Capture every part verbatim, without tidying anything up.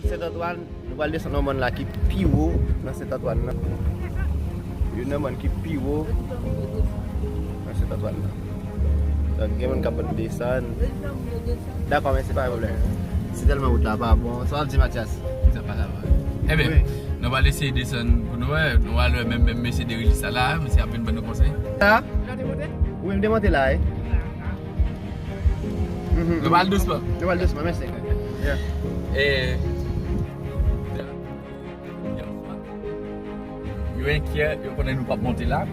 Sent Antwàn, nou pral desann yon mòn la ki pi wo nan Sent Antwàn nan. Youn nan mòn ki pi wo nan Sent Antwàn nan. Donk, gen moun k ap desann. Dakò, men se pa yon pwoblèm. Si tèlman wout la pa bon, sa w ap di, Mathias? Sa pa la. Ebyen, nou pral eseye desann pou nou wè. Nou pral wè menm, menm mesye de Rilis la la, mesye ap vin ban nou konsèy. Sa? Ou menm demonte la, wi. Nou pral dousman. Nou pral dousman, mèsi. Yeah. E, yo enkyè, yo konnen nou p ap monte la.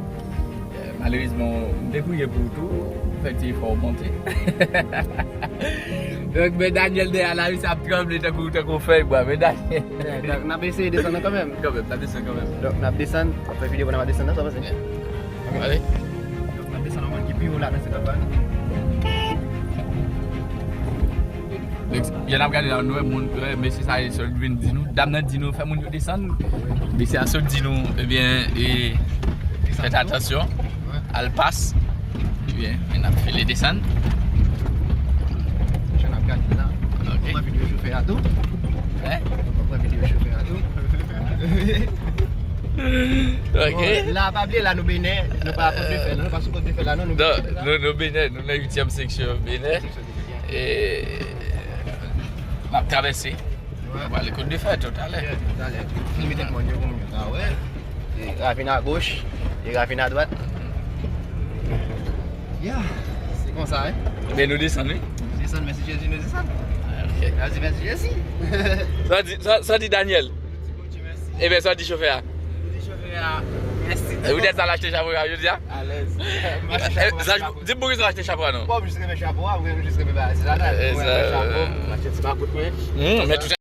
E, malerezman, m te priye pou ou tou, fè ti efò w monte. Donk, men Daniel dèyè la, misye ap tranble tankou, tankou fèy bwa, men Daniel. Yeah, donk, n ap eseye desann kanmenm. Kanmenm, n ap desann kanmenm. Donk, n ap desann, n ap fè videyo pandan n ap desann nan, sa w panse? Yeah. Ale. Donk, n ap desann nan mòn ki pi wo la nan Sent Antwàn. Donk, jan n ap gade la, nou wè moun, wè mesye sa e sot vin di nou, dam nan di nou fè moun yo desann. Mesye a sot di nou, ebyen, e, fèt atansyon, al pas. Ebyen, men n ap file desann. Jan n ap gade la. Ok. Mwen videyo chofè a tou. Hein? Mwen videyo chofè a tou. Ok. Bon, la, pa bliye, la nou Benè, nou pa Kòt de Fè, non, nou pa sou Kòt de Fè la, non, nou Benè la. Nou, nou Benè, nou nan uityèm seksyon Benè. E n ap travèse. Nou pral Kòt de Fè talè. Yeah, talè. Limite moun yo pou moun yo ka wè. E ravin agoch, e ravin adwat. Yeah, se konsa, wi. Men nou desann, wi. Desann, mèsi Jezi, nou desann. Ah, ok. Mèsi, mèsi Jezi. Sa di, sa, sa di Daniel? Ebyen, sa di chofè a? Di chofè a, mèsi. E poutèt sa l achte chapo a jodi a? Alèz. M achte chapo a. Di m poukisa w achte chapo a non. Bon, m jis renmen chapo a, m jis renmen bagay sa la. Mwen renmen chapo, m achte ti makout mwen. Hmm, men tout